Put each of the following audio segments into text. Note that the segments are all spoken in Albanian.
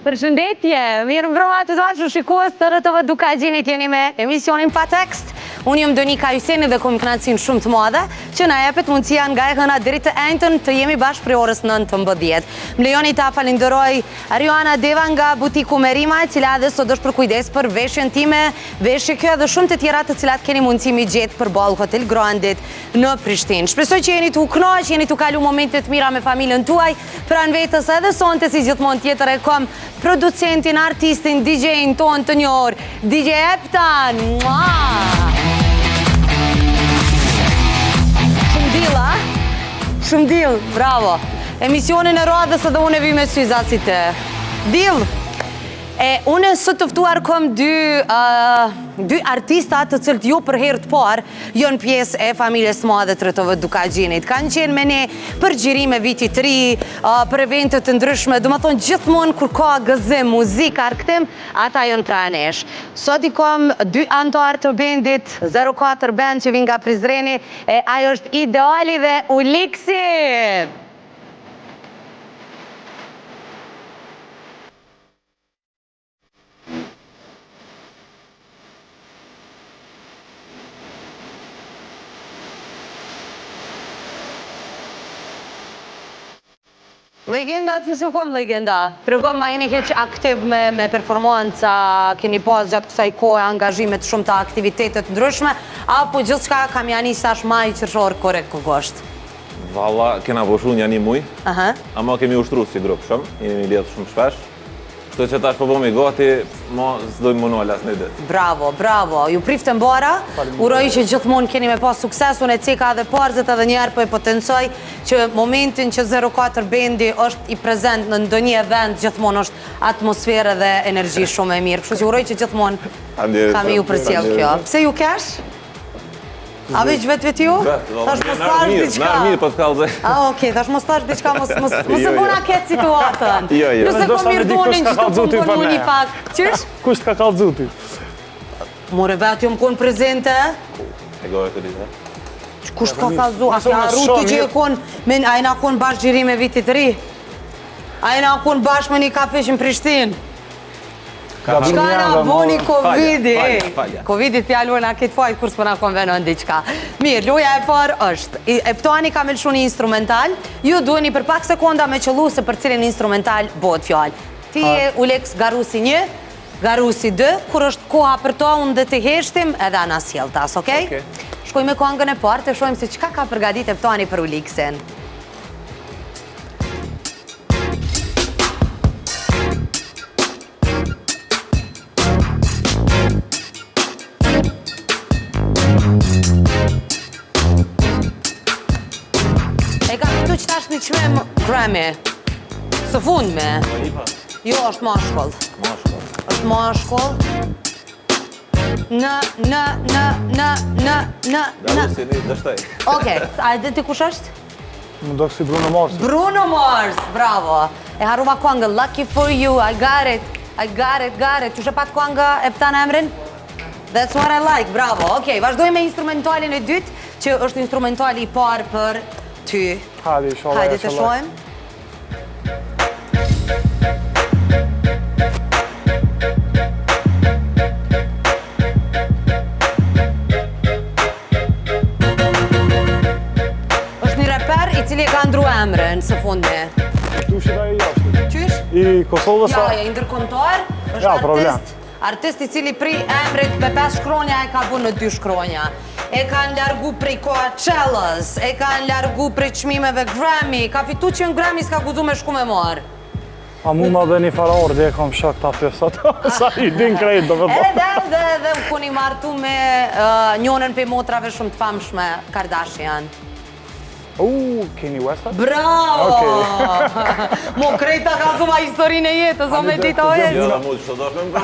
Përshëndetje, mirëmbrëma të dashur shikues të RTV Dukagjinit jeni me emisionin Pa Tekst. Unë jam Donika Hyseni dhe kom kënaqësinë shumë të madhe që na jepet mundësia nga e hëna deri të enjten të jemi bashkë prej orës 19. Më lejoni ta falenderoj Ariana Deva nga butiku Merima, e cila edhe sot është përkujdes për veshjen time, veshje kjo edhe shumë të tjera të cilat keni mundësi mi gjetë përballë Hotel Grandit në Prishtinë. Shpresoj që jeni tu u kënaq, jeni tu kalu momente të mira me familjen tuaj. Pranë vetes edhe sonte si gjithmonë tjetër e kom producentin, artistin, DJ-in tonë të njohur, DJ Eptan. Mua! Shumë dill, a? Shumë dill, bravo. Emisionin e radhës edhe unë e vi me syza si te. Dill! E unë sot të ftuar kom dy, dy artista të cilët jo për herë të parë janë pjesë e familjes së madhe të RTV Dukagjinit. Kanë qenë me ne për xhirime vitit të ri, për evente të ndryshme, domethonë gjithmonë kur ka gëzim, muzikë, argëtim, ata janë pranë nesh. Sot i kom dy anëtarë të bendit 04 Band që vijnë nga Prizreni, e ai është Ideali dhe Uliksi! Legenda që s'u kon legenda. Tregom a jeni hiç aktiv me, me performanca, keni pas gjatë kësaj kohe angazhime të shumta, aktivitete të ndryshme, apo gjithçka ka me ja nis tash maj, qershor, korrik, gusht? Valla, kena pushu nja një muj, ama kemi ushtru si grup shumë, jemi mbledhë shumë shpesh, kështu që tash po bohemi gati, mo s'dojmë m'u nalë asnjë ditë. Bravo, bravo, ju priftë e mbara, uroj që gjithmonë keni me pas sukses, unë e ceka edhe parzit edhe njëherë po e potencoj që momentin që 04 bendi është i prezent në ndonjë event, gjithmonë është atmosferë dhe energji shumë e mirë, kështu që uroj që gjithmonë ka me ju përcjell kjo. Pse ju kesh? A veç vetë vetë ju? Thash mos thash diçka. Na mirë po të kallzoj. A okej, thash mos thash diçka, mos mos mos e bona këtë situatën. Jo, jo. Nëse po mirë donin që të po më një pak. Qysh? Kush të ka kallzu ty? More vetë jom konë prezente. E gojë të dita. Kush të ka kallzu? A ke harru ti që je konë, a jena konë bashkë xhirime vitit ri? A jena konë bashkë me një kafe në Prishtinë? Çka na boni Covidi? Covidi t'ja lojna këtë fajt kur s'po na konvenon diçka. Mirë, loja e parë është, Eptani ka me lëshu një instrumental, ju duheni për pak sekonda me qëllu se për cilin instrumental bëhet fjalë. Ti je Uleks garusi një, garusi dy, kur është koha për to, unë dhe ti heshtim edhe anasjelltas, okej? Shkojmë me kongën e parë të shohim se çka ka përgatit Eptani për Uleksin. E ka fitu qetash një çmim Grammy. Së fundmi. Jo, është mashkull. Mashkull. është mashkull. Në, në, në, në, në, në, në. Garusi një dështoj. Okej, a e di ti kush është? Më dok si Bruno Mars. Bruno Mars, bravo. E harrova këngën, Lucky for you, I got it, I got it, got it. Qysh e pat kënga e pta në emrin? That's what I like, bravo. Okej, vazhdojmë me instrumentalin e dytë, që është instrumentali i parë për ty. Hajde, inshallah. Hajde të shohim. Është një reper i cili e ka ndru emrin së fundmi. Dushit a i jashtë? Qysh? I Kosovës Ja, ja, i ndërkombëtar, është Ja, problem. artist, artist i cili prej emrit me 5 shkronja e ka bu në 2 shkronja. E kanë largu prej Coachellës, e kanë largu prej çmimeve Grammy, ka fitu çmim Grammy s'ka guzu me shku me marrë. A mu ma dhe një farë ordi e kam shok ta pjesat, sa i din krejt, do me thonë. Edhe, edhe, edhe, u kon i martu me njënën prej motrave shumë të famshme, Kardashian. U, Kanye West? Bravo! Mo krejt ta ka thuma historinë e jetës, o me dita o jetë. Jo, dhe mu që të do me më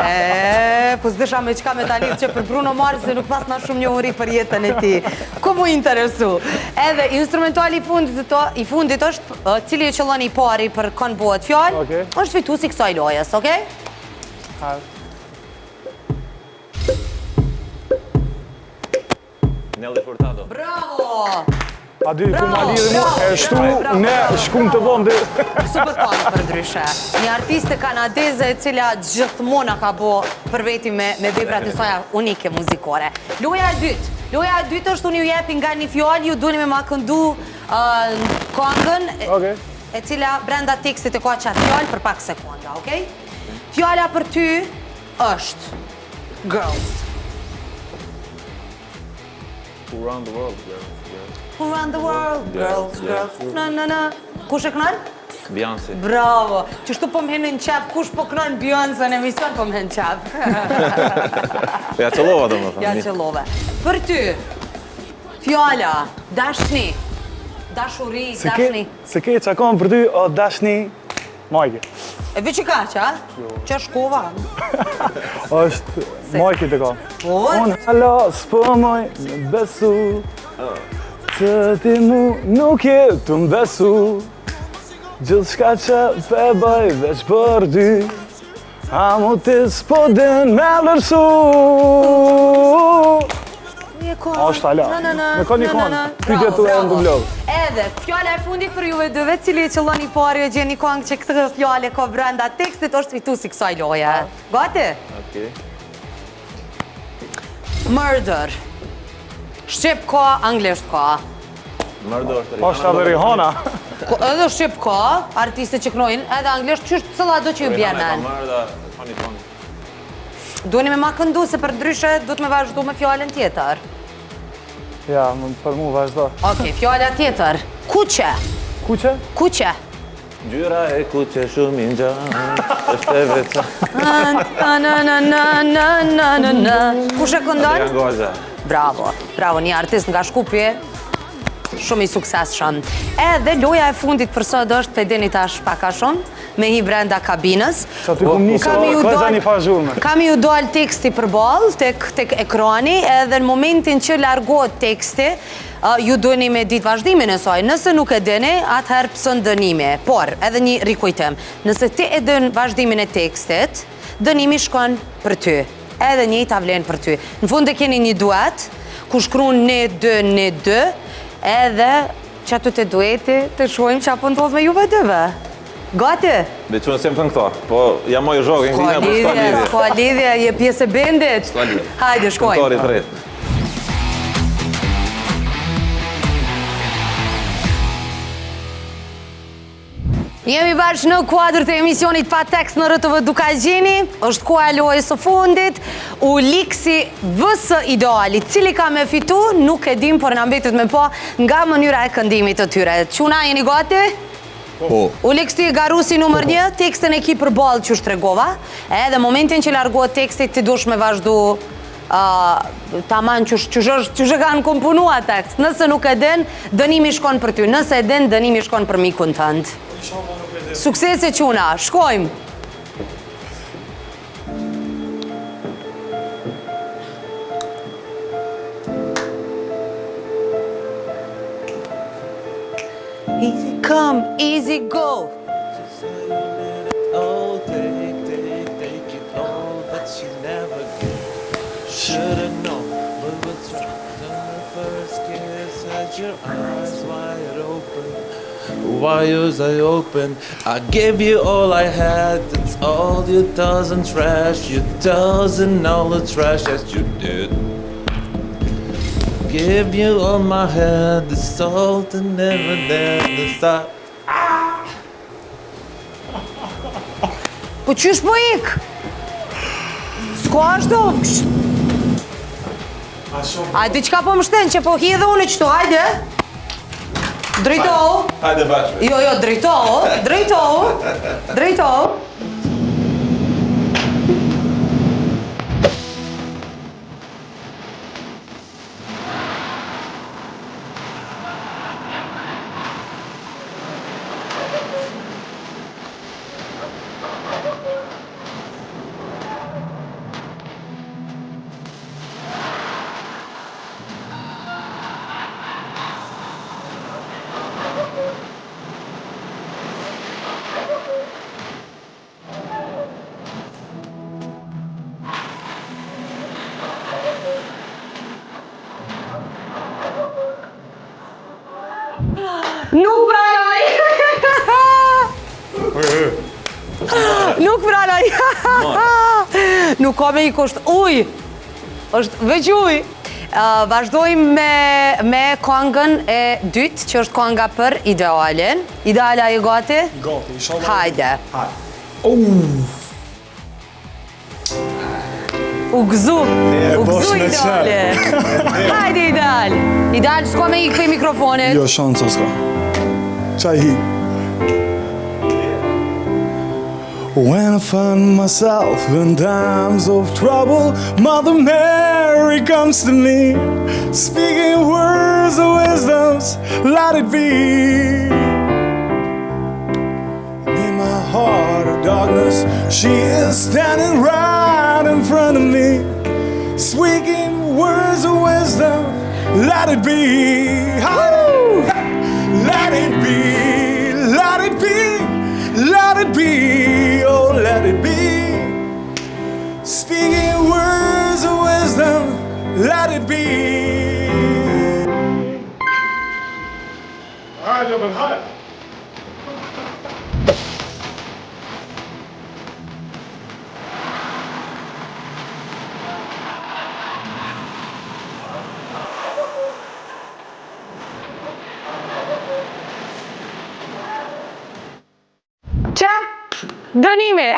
E, po s'disha me qka me ta lidhë që për Bruno Mars se nuk pas na shumë njohuri për jetën e tij. Ku mu interesu? Edhe instrumentali i fundit, i fundit është cili e qëllon i pari për kon bëhet fjalë, është fituesi i kësaj lojës, okej? Nelly Furtado. Bravo! A di ku ma lidhi mu, e shtu ne shkum të bondi. Super kongë përndryshe. Një artiste kanadeze e cila gjithmonë na ka bo për veti me, me veprat e saja unike muzikore. Loja e dytë. Loja e dytë është unë ju jepi nga një fjalë, ju duni me ma këndu uh, kongën, Okej. e cila brenda tekstit e ka qatë fjalë për pak sekonda, okej? Fjala për ty është girls. Who run the world, girls, girls. Who run the world, girls, girls. Na, na, na. Kush e kënon? Beyoncé. Bravo! Qështu po më hen në qef, kush po kënon Beyoncé në emision, po më hen në qef. Ja qëllova do më thënë. Ja qëllove. Për ty, fjala, dashni, dashuri, Se ke, dashni. se ke që kam për ty, o dashni, Majki. E veç i kaq, a? Jo. Që shkova? është Majki të ka. Po? Unë hala s'po moj me besu Që ti mu nuk je tu m'besu Gjithçka që pe bëj veç për ty Amo ti s'po din me vlerësu Është hala. Me ka një konë. Pyetje tu e në blog. Edhe, fjala e fundit për juve dyve, cili e qëllon i pari e gjen një kongë që këtë fjale ka brenda tekstit, është fituesi i kësaj loje. Gati? Okej. Murder. Shqip ka, anglisht ka. Murder është Rihanna. Është edhe Rihanna. Ko, edhe shqip ka, artiste që knojnë, edhe anglisht, qysh cëlla do që ju bjen Rihanna ka men. murder, ka një kongë. Duheni me ma këndu, se për ndryshe duhet me vazhdu me fjalën tjetër. Ja, për mu vazhdo. Okej, fjala tjetër. Kuqe, Kuqe? kuqe. Ngjyra e kuqe shumë i ngjan, është e veçantë. Na, na, na, na, na, na, na, na. Kush e këndon? Adrian Gaza. Bravo, bravo, një artist nga Shkupi, shumë i suksesshëm. Edhe loja e fundit për sot është, pe dini tash pak a shumë, me hi brenda kabinës. Që aty kum nisë, Kam ju ka dal- një farë zhurme. Kam ju dal teksti përballë tek tek ekrani, edhe në momentin që largohet teksti, ju duheni me ditë vazhdimin e saj. Nëse nuk e dini, atëherë pëson dënimi. Por, edhe një rikujtim. Nëse ti e din vazhdimin e tekstit, dënimi shkon për ty. Edhe njëjta vlen për ty. Në fund e keni një duet, ku shkruan 1 2 1 2, edhe që aty te dueti të shohim çfarë po ndodh me juve dyve. Gati? Dhe që nëse më thënë këto, po jam moj zhogë, S'ka në po s'ka lidhje, lidhje. s'ka lidhje, je pjesë e bendit. S'ka lidhje. Hajde, shkojmë. Këngëtari i tretë. Jemi bashkë në kuadër të emisionit pa tekst në RTV Dukagjini, është koha e lojës së fundit, Uliksi vs Ideali, cili ka me fitu, nuk e dim, por na mbetet me pa nga mënyra e këndimit të tyre. Çuna, jeni gati? Po. Uliks ti garusi numër një, tekstin e ki përballë që shtregova, edhe momentin që largohet teksti, ti dush me vazhdu taman qysh qysh është qysh e kanë komponua tekst. Nëse nuk e din, dënimi shkon për ty. Nëse e din, dënimi shkon për mikun tënd. Suksese çuna, shkojmë. Easy come, easy go. Oh, take, take, take it all, but she never give. Should've known, but what's wrong? The first kiss had your eyes wide open. Why was I open? I gave you all I had. It's all you doesn't trash. You doesn't all the trash as you did. Give you all my head, the salt and never there the stop. Po qysh po ik? S'ka ashtu? A di qka po më shten që po hi edhe unë qëtu, hajde. Drejtohu. Hajde bashkë. Jo, jo, drejtohu, drejtohu, drejtohu. Nuk pranoj! Nuk pranoj! Nuk ka me i kusht ujë! është veç ujë! Vazhdojmë me, me kongën e dytë, që është konga për idealin. Ideal, a je gati? Gati, inshallah. Hajde. Hajde. Uff. U gëzu, u gëzu ideali. Hajde ideal. Ideal, s'ka me ikë prej mikrofonit. Jo, shansa s'ka. Qaj hi. When I find myself in times of trouble, Mother Mary comes to me, speaking words of wisdom, let it be. In my heart of darkness, she is standing right in front of me, speaking words of wisdom, let it be. Let it be, let it be, let it be, oh, let it be. Speaking words of wisdom, let it be. Hajde, hajde. Që? Dënimi!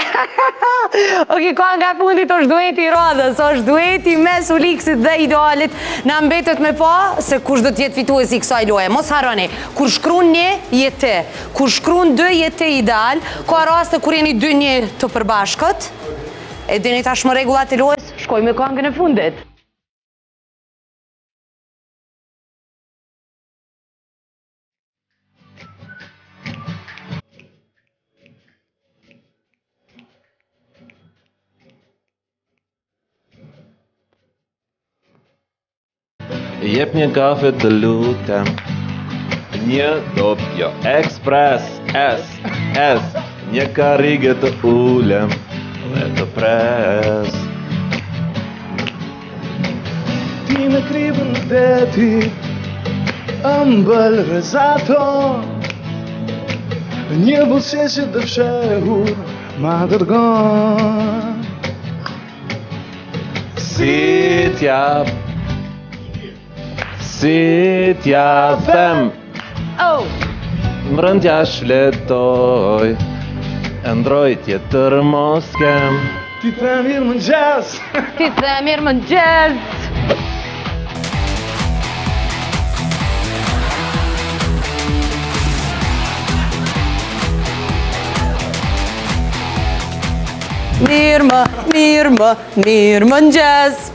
Ok, kanga e fundit është dueti i radhës, është dueti mes Uliksit dhe Idealit. Na mbetet me pa se kush do të jetë fituesi i kësaj loje. Mos harroni, kur shkruan një, je ti. Kur shkruan dy, je ti Ideal. Ka raste kur jeni dy një të përbashkët. E dini tashmë rregullat e lojës, shkojmë me kangën e fundit. Jep një kafe të lutem Një doppio Express S S Një karrige të ulem Dhe të pres Ti me kripën detit Ëmbël rrezaton Një buzëqeshje të fshehur Ma dërgon Si t'ja Si t'ja them Oh! Mbrëndja shfletoj Ëndërroj tjetër mos kem Ti them mirëmëngjes Ti them mirëmëngjes Mirë më, mirë më, mirëmëngjes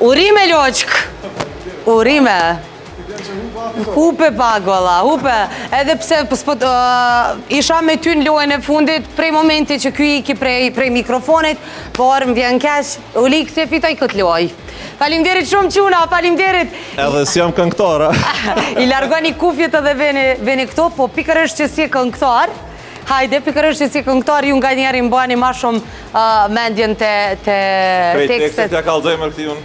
Urime loqk Urime Hupe pak, valla, hupe. Edhe pse po s'po isha me ty në lojën e fundit prej momentit që ky iki prej prej mikrofonit, por më vjen keq, Uliksi e fitoi këtë lojë. Faleminderit shumë çuna, faleminderit. Edhe s'jam këngëtar, a? I largoni kufjet edhe veni veni këtu, po pikërisht që s'je këngëtar, Hajde, pikërisht që s'je këngëtar, ju nganjëherë i mbani ma shumë mendjen te, te tekstet. Krejt tekstet ja kallzoj më këti unë.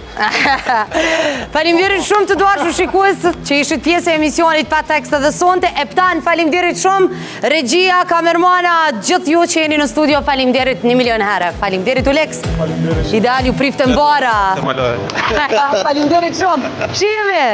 Faleminderit shumë të dashur shikues që ishit pjesë e emisionit pa tekst edhe sonte. Eptan, faleminderit shumë. Regjia, kamermana, gjithë ju që jeni në studio, faleminderit një milion herë. Faleminderit Uleks. Faleminderit. Ideal ju priftë e mbara. Faleminderit shumë. Shihemi.